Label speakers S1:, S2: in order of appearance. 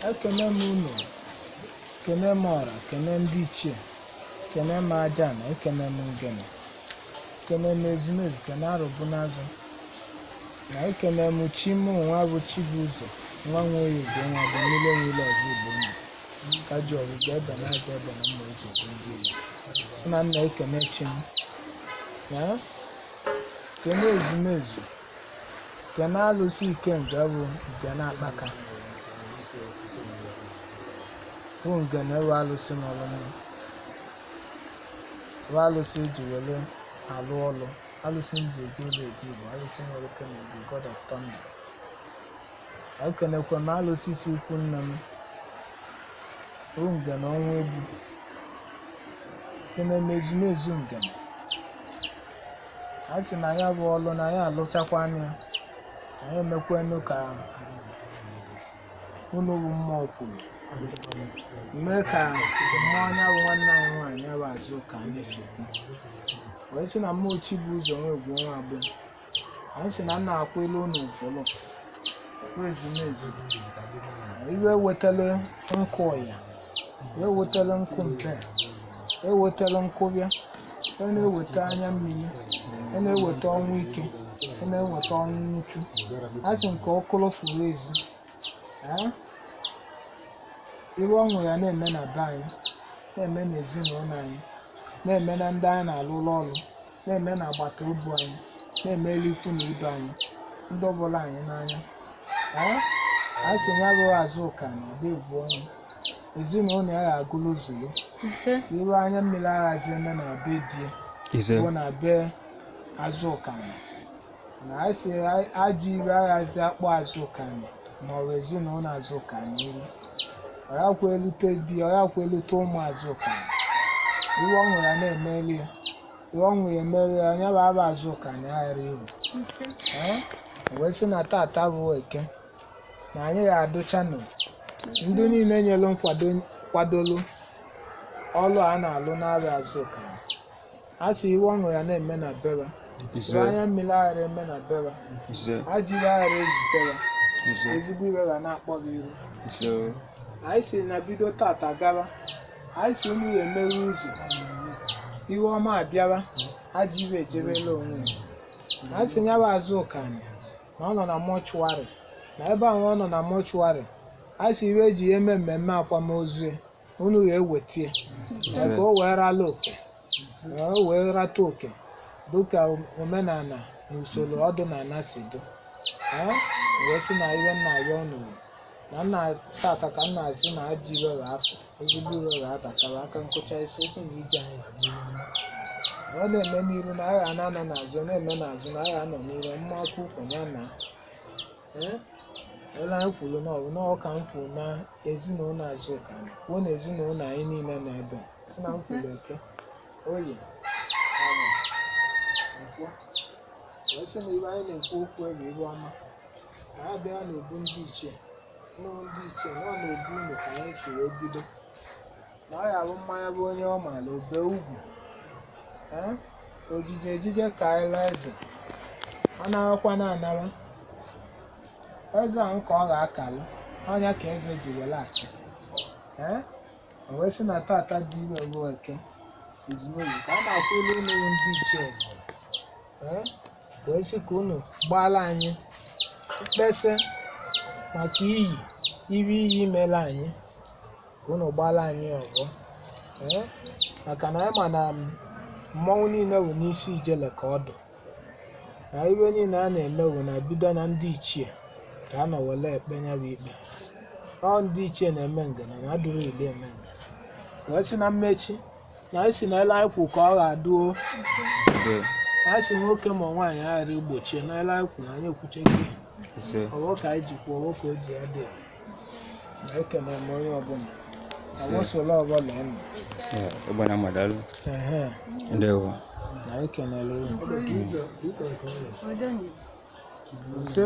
S1: Ekene m unu, kene m ọra, kene ndị ichie, kene m aja na ekene m ngene, kene m ezumezu, kene arụbụnagụ, na ekene m chi mụ nwa bụ Chibụzọ, nwa nwe Igbo, nwa bụ mmiri enwile ọzọ Igbo ndụ ka ji ọgwụgwọ ebe na aja ebe na mma eji egbu ndị Igbo. Sị na nna ekene chi m na kene ezumezu, kene alụsị ikenga bụ ngene akpaka, bụ ngene bụ alụsị nọrọ mma, bụ alụsị eji were alụ ọlụ, alụsị m ji eje ụlọ eje Igbo, alụsị nwere kene bụ God of Thunder. Ekenekwa m alụsị si ikwu nne m bụ ngene ọnwa egbu, kene m ezumezu ngene. A sị na ya bụ ọlụ na ya alụchakwa anya, anyị emekwenu ka unu bụ mmụọ kwuru mee ka mmụọ anya bụ nwanne anyị nwaanyị ya bụ Azụka anyị si kwu, wee sị na mmụọ Chibụzọ nwa egwu nwa agbụ. Anyị sị na nna akwụ ilu unu ụfọlụ bụ ezumezu iwe wetala nkụ ọya, iwe wetala nkụ mpe, ewetala nkụbịa, e na-eweta anya mmiri, e na-eweta ọnwụ ike, e na-eweta ọnwụ nwụchu. A sị nke ọkụlụ furu ezi. Ee, iwe ọṅụ ya na-eme na be anyị, na-eme n'ezinụlọ anyị, na-eme na ndị anyị na-alụlụ ọrụ, na-eme na agbata obi anyị, na-emeli ikwu na ibe anyị, ndị ọbụla anyị n'anya. Ee, a sị ya bụ Azụka na ada ebu ọnwụ, ezinụlọ ya ga-agụlụ zuru.
S2: Ise.
S1: Iwe anya mmiri aghazi eme na be di
S3: Ise.
S1: bụ na be Azụka, na a sị ajọ iwe aghazi akpọ Azụka ma ọ bụ ezinụlọ Azụka n'iru, ọ yakwa elute di, ọ yakwa elute ụmụ Azụka. Iwe ọṅụ ya na-emeli ya, iwe ọṅụ ya emeli ya, onye bụ aba Azụka na aghara iru.
S2: Ise.
S1: Ee, wee sị na tata bụ eke na anyị ga-adụchanụ ndị niile nyelu nkwado kwadolu ọlụ a na-alụ n'arịa Azụka. A sị iwe ọṅụ ya na-eme na bera,
S3: Ise.
S1: iwe anya mmiri aghara eme na bera,
S3: Ise.
S1: ajọ iwe aghara ezutere,
S3: Ise.
S1: ezigbo iwe ga na-akpọ gị iru.
S3: Ise.
S1: Anyị si na bido tata gaba, anyị si unu ya emere ụzọ iwe ọma abịawa, ajọ iwe ejebela onwe ya. Anyị si ya bụ Azụka na ọ nọ na mọchụarị, na ebe ahụ ọ nọ na mọchụarị, anyị si iwe eji ya eme mmemme akwamozu ya, unu ga-eweta ya ka o wee rala oke, ka o wee rata oke dịka omenala na usoro ọdịnala si dị. Ee, wee sị na iwe nna ya unu na nna tata ka nna asị na ajọ iwe ga-afụ, ezigbo iwe ga-abatara aka nkụcha isi okwu na ije anyị ga n'iru. Ọ na-eme n'iru na agha na-anọ n'azụ, na-eme n'azụ na agha nọ n'iru, mma aka ukwu ya na ee ele anyị kwuru na ọ bụ na ọ ka m kwuru na ezinụlọ Azụka, kwuo na ezinụlọ anyị niile nọ ebe a, sị na m kwuru eke, oye, awọ, nkwọ, wee sị na ibe anyị na-ekwu okwu ebe ibe ọma na abịa n'obu ndị ichie, nụ ndị ichie nọ n'obu unu ka anyị si wee bido, na ọ ya bụ mmanya bụ onye ọ maara obe ugwu. Ee, ojije ejije ka anyị laa eze, ọ narakwa na anara eze ahụ ka ọ ga-akalụ ọnya ka eze ji welaghachi. Ee, o wee sị na tata dị ime bụ eke ezumezu ka a na-akwụ ilu unu ndị ichie. Ee, wee sị ka unu gbaala anyị mkpesa maka iyi iwe iyi mere anyị, ka unu gbaala anyị ọgọ. Ee, maka na anyị ma na mmọnwụ niile bụ n'isi ijele ka ọ dụ, na iwe niile a na-eme bụ na bido na ndị ichie ka a nọ were ekpe ya bụ ikpe. Ọ ndị ichie na-eme ngene na adụrụ ile eme ngene. Wee sị na mmechi na anyị si na ele anyị kwu ka ọ ga-adụo.
S3: Ise.
S1: Na anyị si nwoke ma nwaanyị aghara igbochie na ele anyị kwu na anyị ekwuchego ya.
S3: Ise.
S1: Ọwọ ka anyị ji kwuo, ọwọ ka o ji ya dị. Na ekene m onye ọbụla awụsụla ọbụla ịnọ.
S3: Yeah, ịgba na mmadụ.
S1: Ehe.
S3: Ndewo.
S1: Na ekenele unu.
S2: Udo.
S1: Ise.